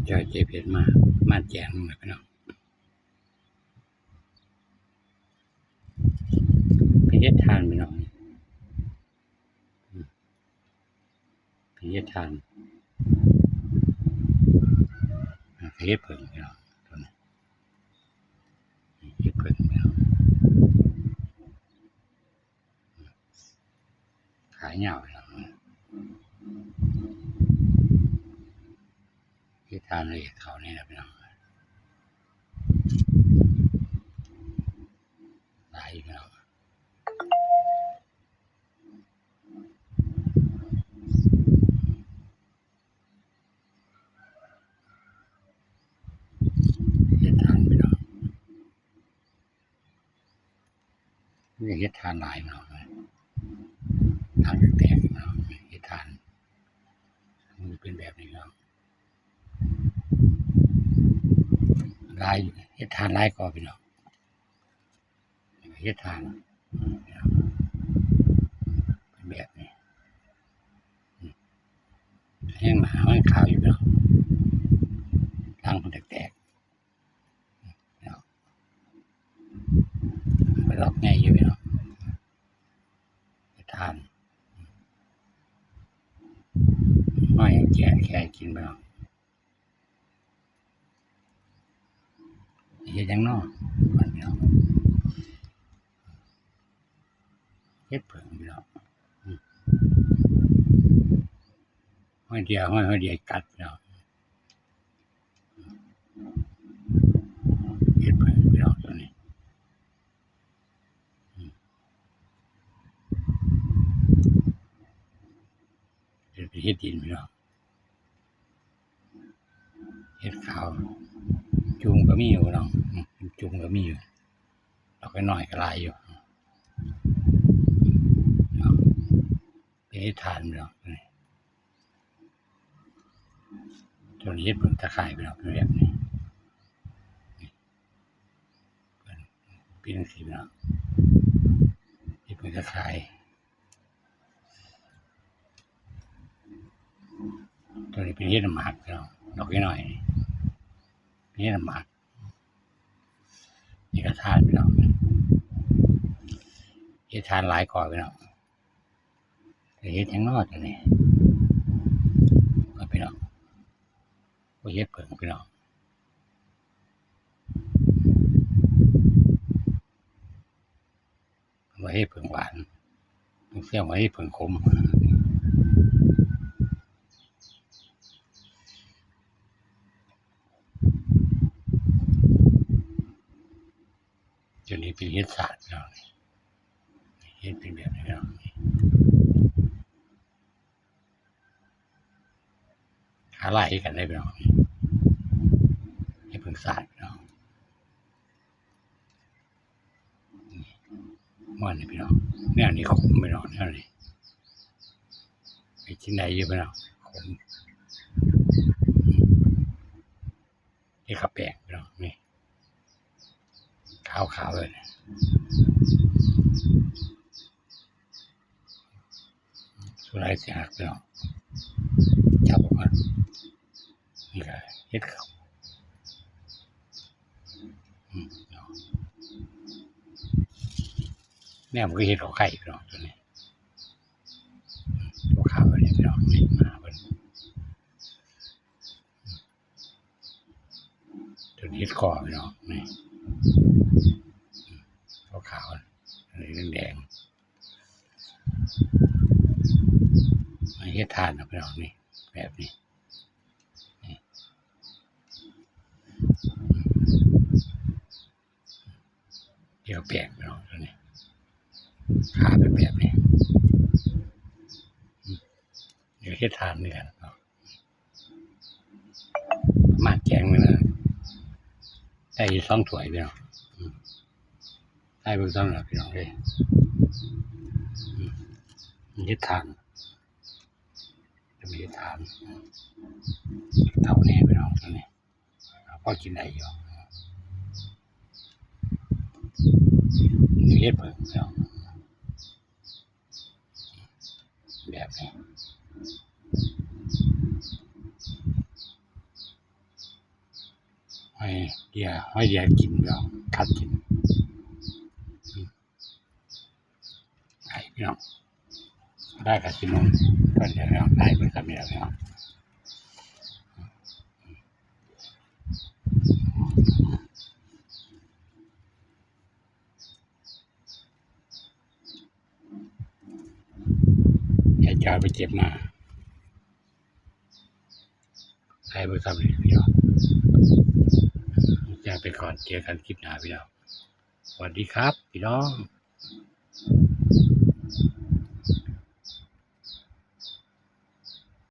ຈອຍເຈເພັດມາ ມາແຈກນຳແລ້ວພີ່ນ້ອງ ເປັນເຮັດຖ່ານພີ່ນ້ອງ ເປັນເຮັດຖ່ານ ເຮັດເຜິ້ງພີ່ນ້ອງ ເຮັດເຜິ້ງພີ່ນ້ອງ. ຂາຍາວ ເຮັດທານເລີຍ ເຂົານີ້ລະພີ່ນ້ອງ ຫຼາຍພີ່ນ້ອງ ເຮັດທານພີ່ນ້ອງ. ມັນກໍເຮັດຖ່ານຫຼາຍເນາະ ຖັງແຕກເນາະ ເຮັດຖ່ານ ມັນເປັນແບບນີ້ເນາະ ຫຼາຍຢູ່ ເຮັດຖ່ານຫຼາຍກວ່າພີ່ນ້ອງ ເຮັດຖ່ານ ເປັນແບບນີ້ ແຮງໜາ ມັນຂາວຢູ່ເນາະ ຖັງມັນແຕກໆ. ເນາະ ມັນກໍດອກໃຫຍ່ຢູ່ເນາະ ເຮັດຖ່ານ ມາແກະແຄ່ກິນເນາະ ເຮັດຫຍັງເນາະ ເຮັດເຜິ້ງເນາະ ຫ້ອຍດຽວ ຫ້ອຍ ຫ້ອຍດຽວກັດເນາະ ເຮັດເຜິ້ງເນາະ ໂຕນີ້ ເຮັດ ເຮັດດິນເນາະ ເຮັດຂາວ ຈຸ່ມກໍມີຢູ່ເນາະ ຈຸ່ມກໍມີຢູ່ ດອກນ້ອຍໆກໍຫຼາຍຢູ່ ເຮັດຖ່ານເນາະ ໂຕນີ້ເຮັດເຜິ້ງຕາຂ່າຍເນາະ ເປັນແບບນີ້ ເປັນຈັ່ງຊີ້ເນາະ ເຮັດເຜິ້ງຕາຂ່າຍ ໂຕນີ້ເປັນເຫັດນ້ຳໝາກເນາະ ດອກນ້ອຍໆ ເຫັດນ້ຳໝາກ ເຮັດກະທານເນາະ ເຮັດຖ່ານຫຼາຍກວ່າເນາະ ເຮັດຫຍັງເນາະໂຕນີ້ ພີ່ນ້ອງ ໂອ້ ເຮັດເຜິ້ງພີ່ນ້ອງ ວ່າເຮັດເຜິ້ງຫວານ ບາງເທື່ອວ່າເຮັດເຜິ້ງຂົມ ໂຕນີ້ເປັນເຫັດສາດເນາະ ເຫັດເປັນແບບນີ້ເນາະ ຫາຫຼາຍຄືກັນເດ້ພີ່ນ້ອງ ເຫັດເຜິ້ງສາດເນາະ ມ່ວນນີ້ພີ່ນ້ອງ ແນວນີ້ກໍຂົມພີ່ນ້ອງ ແນວນີ້ ໄປກິນໄດ້ຢູ່ພີ່ນ້ອງ ຂົມ ເຮັດຂາວແປງພີ່ນ້ອງ ນີ້ ຂາວໆ ເລີຍ ສ່ວນຫຼາຍຊິຫັກພີ່ນ້ອງ ຈັບອອກກ່ອນ ນີ້ກໍເຮັດເຂົ້າ ອືມ ເນາະ ແນວມັນຄືເຮັດເຂົ້າໄຂ່ພີ່ນ້ອງ ໂຕນີ້ ອືມ ຂາວໆ ເລີຍພີ່ນ້ອງ ນີ້ ມາຫາເພິ່ນ ຈົນເຮັດກໍພີ່ນ້ອງ ນີ້ ຂາວໆ ອັນນີ້ແດງໆ ເຮັດຖ່ານເນາະພີ່ນ້ອງ ນີ້ ແບບນີ້ ນີ້ ດຽວແປງເນາະ ໂຕນີ້ ຂາເປັນແບບນີ້ ດຽວເຮັດຖ່ານເໜືອເນາະ ປະມານແກງໜຶ່ງນະ ໄດ້ຢູ່ສອງຖ້ວຍພີ່ນ້ອງ ໃສ່ເບິ່ງສ່ຳລະພີ່ນ້ອງເອີຍ ເຮັດຖ່ານ ຈະມີເຮັດຖ່ານ ເຕົາແດ່ພີ່ນ້ອງ ໂຕນີ້ ພໍກິນໄດ້ຢູ່ ມີເຫັດເຜິ້ງເນາະ ແບບນີ້ ເ ໃຫ້ເດຍ ໃຫ້ເດຍກິນ ພີ່ນ້ອງ ຄັດກິນ ໃຫ້ພີ່ນ້ອງ ໄດ້ກະຊິນອນກ່ອນເດີພີ່ນ້ອງ ໄດ້ເບິ່ງສ່ຳນີ້ແຫຼະພີ່ນ້ອງ. ໃຫ້ຈອຍໄປເກັບມາ ໄດ້ເບິ່ງສ່ຳນີ້ພີ່ນ້ອງ ລາໄປກ່ອນ ເຈີກັນຄລິບໜ້າພີ່ນ້ອງ ສະຫວັດດີຄັບພີ່ນ້ອງ.